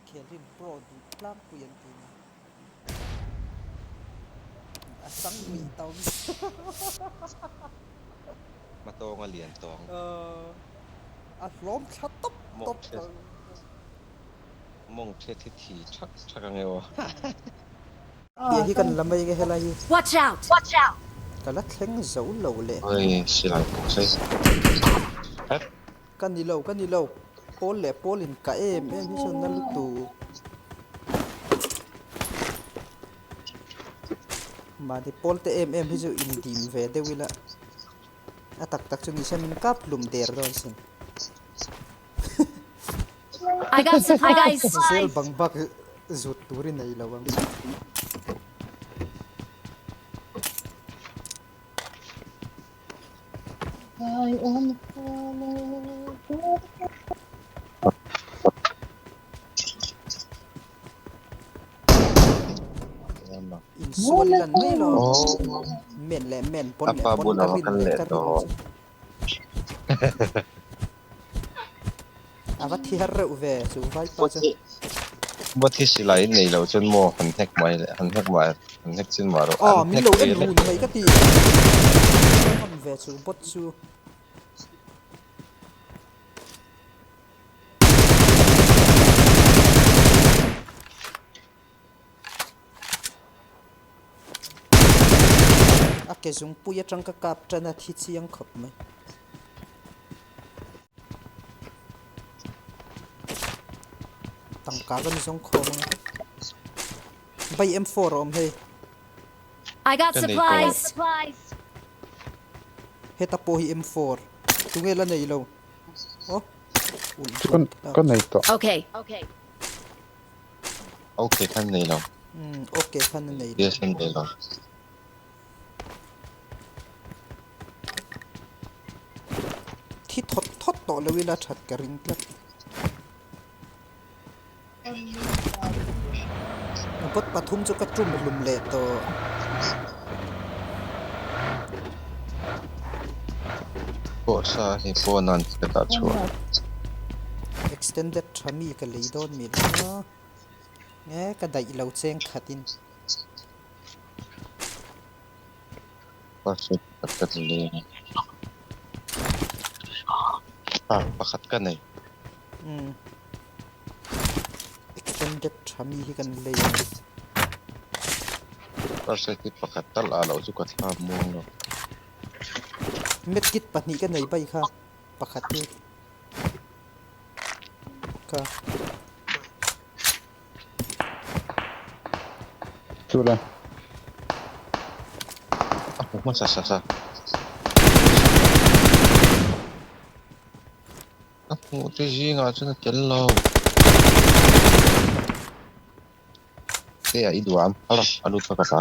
Inkhel hi pro duh tlangpui an ti nia. A chang uih tawng. Hma tawnga lian tawng. A hlawm thla tawp tawp tawh. Mawng the thi thi thak thak ange aw. Bia hi kan la mai nge helai hi. Watch out! Ka la thleng zo lo leh. Oi silai pawh sei het. Ka ni lo ka ni lo pawl leh pawl in ka em em hi chuan na lutuk. Mahni pawl te em em hi chu in dim ve deuh ila a tak tak chu nise min kap hlum der dawn sin. I got supplies. Zel bang bak zut tur i nei lo ang. Insual i lan mai lo. Men leh men pawn leh pawn ka rin leh ka rin chu. A va thi har reuh ve chu vai pa chu. Bot hi silai in nei lo chuan maw han hnek mai leh han hnek mai han hnek chin mah rawh. Aw min lo en run mai ka ti. Ka ngam ve chu bot chu. A ke zungpui atang ka kap tan a thi chiang khawp mai. Tangka kan zawng khawm ang a. Bai M4 a awm hei. I got supplies. Heta pawh hi M4. Tunge la nei lo? Oh. Ka nei tawh. Okay. Okay khan nei lo. Um okay khan a nei lo. Yes an nei lo. Thi thawt thawt tawh lo ila that ka ring tlat. Bot pathum chu ka tum hlum leh tawh. Pawh sa hi pawh nan ka dah chhuah. Extended tha mi ka lei dawn mi la. Nge ka daih lo cheng khatin. Password pakhat ka lei a. Ah pakhat ka nei. Um extended tha mi hi kan lei a. Password hi pakhat tal ah loh chu ka thla muang lo. Medkit pahnih ka nei bai kha pakhat hi ka. Chu le. A hmu hmasa sa sa. A hmuh te zingah chuan a tel lo. Te a i duam a a lut kha ka ta.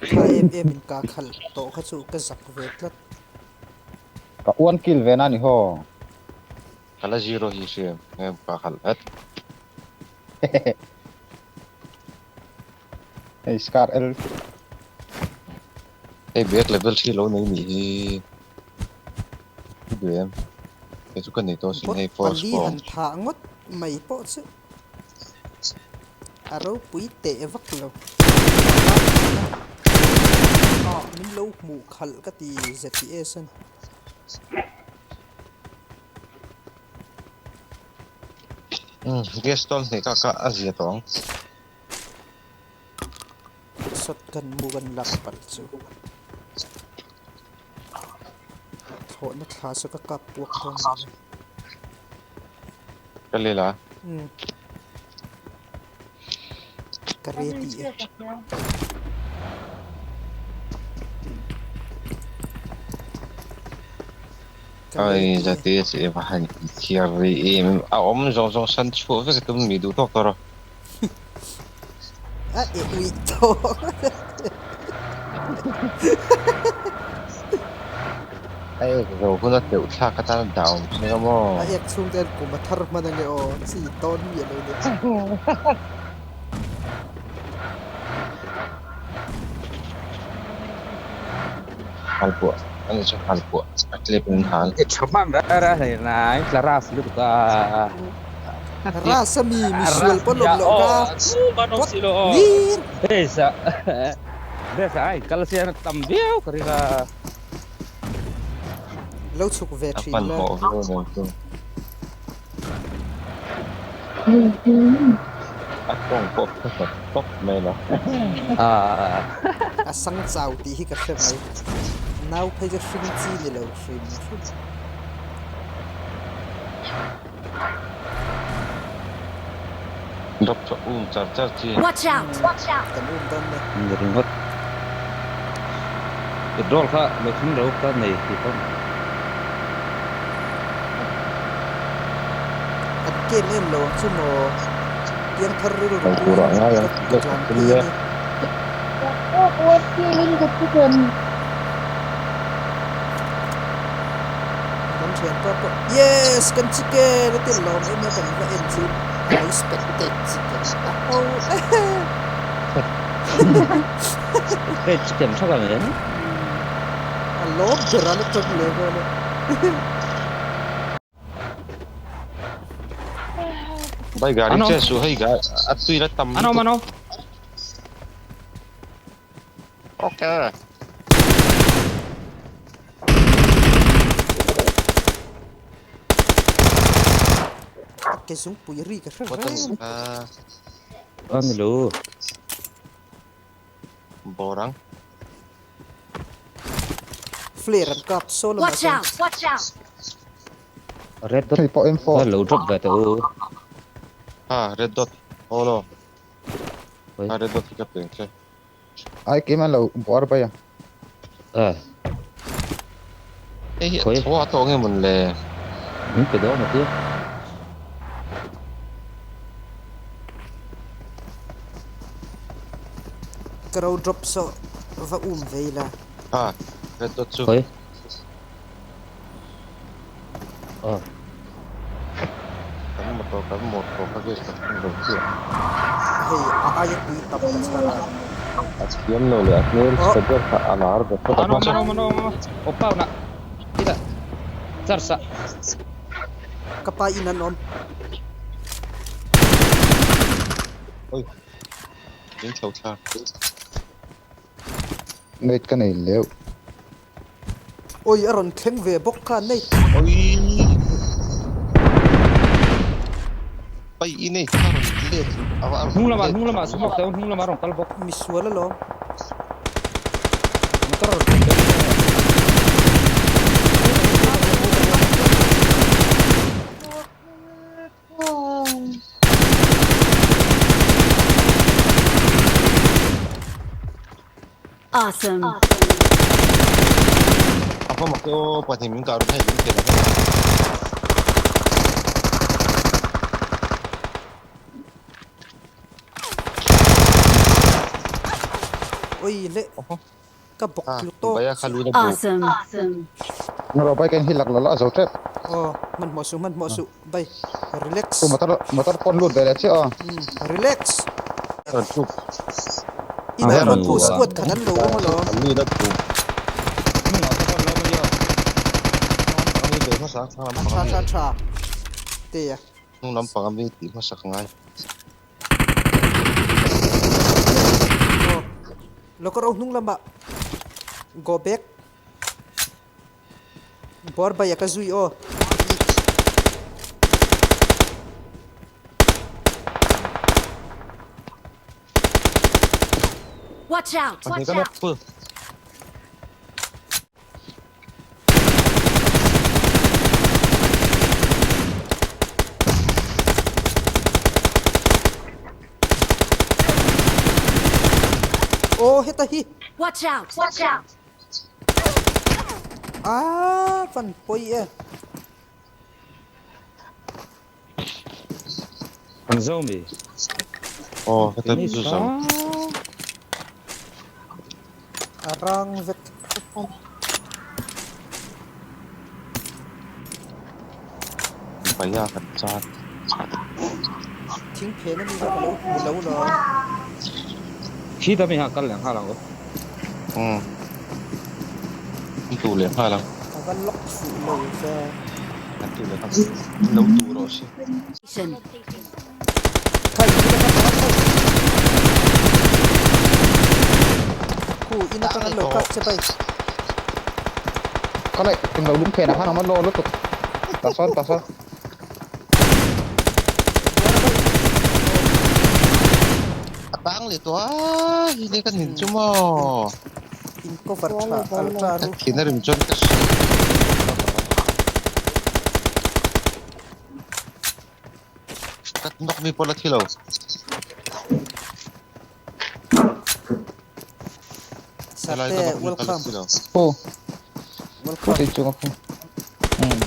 Tha em em in ka khalh tawh kha chu ka zak ve tlat. Ka one kill ve na ni haw. Ka la zero hi hria em ka khalh het. Hei scar L. Hei bag level 3 lo nei nih hi. I duh em? Kei chu ka nei tawh sin hei Bot pali han thah ngawt mai pawh chu a ropui teh vak lo. Ah min lo hmuh khalh ka ti ZTS a ni. Um gas tawn hnih kha kha a zia tawh ang. Shotgun mu kan lak palh chu. Thlawhna thla chu ka kap puak dawn ni lo. Ka lel a. Um. Ka ready e. Ai zate che va han thiar ri em a awm zawng zawng san chhuah vek tum mi duh tawk tawh rawh. A e ui tawh. A ek zo hun a teuh thlak atan a down che nga maw. A ek chhung te hian kum a thar hman ange aw chi tawn mi alo nia. Halpuah ani chu halpuah a tlep in hal. I tha hman rara hei nai tla ras lutuk a. Rasa mi misual pawn awm loh kha. Pot lir. Besa besa ai kal sian tam viau ka ring a. Lo chhuk ve A thin hman la. hmawh viau nen chu. A tawng pawh kha hnawt tawp mai lo. A sang chau tih hi ka hre mai. Nau phei chu hring chi ni lo hrim hrim. Drop chu um char char chi. Watch out! Kan um dawn nia. Ni ringawt. Petrol kha lo thleng lo ka nei tih pawn. Kan kem em lo ang chu maw? Piangthar rilru Kan puiin turah ngai ang ka tlan phei a ni. Kan thianpa pawh Yes! Kan chicken a ti lawm em a kan va en chu a lo spectate chicken a ho Spectate chicken thak ang em? A lawm ber a la tawng leh nghal a. Bai gari che su hei ga a tui la tam Ano mano. Okay. A ke zungpui ri ka hre reng. Ani lo. Borang. Flare an kap saw lamah Watch chuan. out! Watch out! Red dot Hei pawh M4. kha lo drop ve teh u. Ha red dot. Aw lo. Oi. Ha red dot hi ka peng che. Ai kim an lo buar bai a. Eh. Hei hi Khawi. tho a tawh nge mawn le. Min pe dawn a tia. Ka ro drop saw va um ve ila. Ha red dot chu. Khawi. Aw. Kan motor kan motor kha gas kan hmang lo chiah. Hei a aia pui tam ka chhar a. A thiam lo leh a hmel chhe ber kha a lar ve phawt a. Ano ano ano aw pau na ila char sa. Ka pa in an awm. Oi min chho thla. Nate ka nei leuh. Oi a rawn thleng ve bawk kha Nate. Oi pai i nei kha rawn let a va Hnung lamah hnung lamah smoke teh hnung lamah rawn kal bawk. Misual alawm. Motor rawn thleng teh. Awesome. A hma mak aw pahnih min kah run hei min ken a hei. Oi le ka bawk tlu tawk. Awesome. Ngaro bike in hi lak lo la a zo tep. Aw hmanhmawh suh hmanhmawh suh bai relax. Tu motor motor pawn lut ve leh chiah aw. Relax. Rawn tluk. In ah rawn pu squad khat an lo awm alawm. An mi la tluk. Tha tha tha te a. Hnung lampang a mi tih hmasak ngai. Aw lokar aw hnung lamah go back. Bawr bai a ka zui aw. Watch out! Watch out! Aw heta hi. Watch out! Watch out! Ah van pawi e. An zo mi. Aw heta chu zo. A rang vek. Paia kan chat. Thing phen a mi kha ka lo hmu lo lo. Khi ta mi ha kal leh nghal ang aw. Umm. An tu leh nghal ang. A va lock fuh lo ve. An tu leh nghal. An lo tur. rawh se. Khai in atang kha khai. Khu in atang an lo kap che bai. Ka laih tum lo lung phen ah khan a awm a law lutuk. Tah sawn tah sawn. A tang leh tawh a hi le ka nin chu maw. In cover tha ultra ru. Ka thin a rim chuan ka hria. Ka nawk mi pawh la thi lo. Helai ka Sate nawk mi ka la welcome. thi lo. Khu Welcome. khu chunga khu. Um.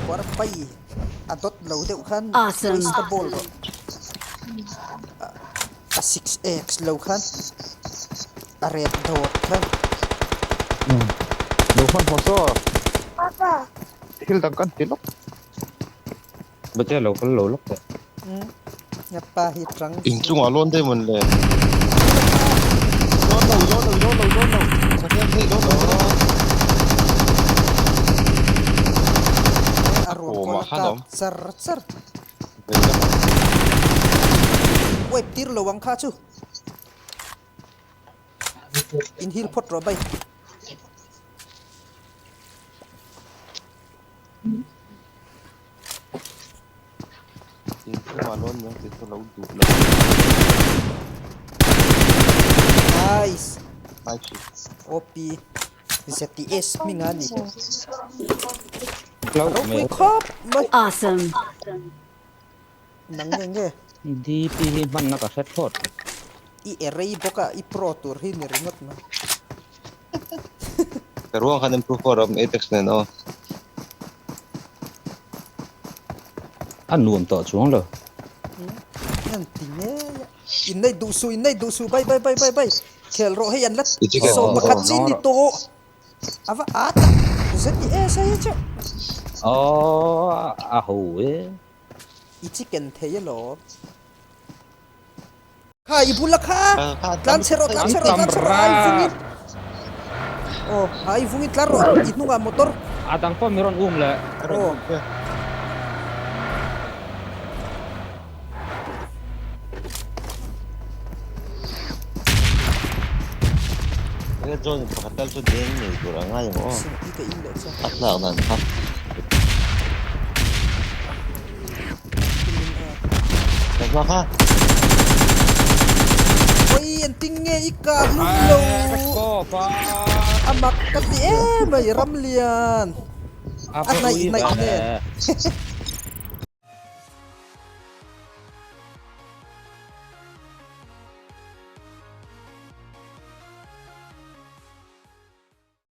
War pai a dawt lo deuh khan Awesome. waste a ball rawh. A 6x lo khan a ret dawt khan. Lo hman haw saw thil dang kan ti lawk. Bate lo kal lo lawk teh. Nga pa hi tang. Inchungah lawn daih mawn le. Lawn lo, lawn lo, lawn lo, lawn lo. Sakhian hei lawn lo, lawn lo. A ruang kawl a kap char char. Web tir lo ang kha chu. In heal phawt rawh bai. In chungah lawn niang tih chu lo duh lo. Nice. Nice. OP ZTS hming a ni. Lo Ropui khawp mai. Awesome. Nang nge nge. DP hi hmanna ka hre thlawt. I erei bawk a, i pro tur hi ni ringawt mai. Ka ruang khan improve pawh ram apex nen aw. A nuam tawh chuang lo. An ti nge a. In nei duh suh, in nei duh suh, bai bai bai bai bai. Khel rawh hei an la sawm pakhat chi ni tawh. A va at a, ZTS a hi chu. Aww a ho e. I chicken thei alawm. Kha i bula kha tlan chhe rawh tlan chhe rawh tlan chhe rawh ai vungin aw ai vungin tlan rawh i hnungah motor. A dang pawh mi rawn um leh. Aw. Red zone pakhat tal chu deng ngei tur a ngai ang aw. Singpi ka in leh chuan. A tlak dan kha. Ka hma kha. Oi an ting nge i kah hlum lo. A mak ka ti em mai Ramlian. A hnaih hnaih nen.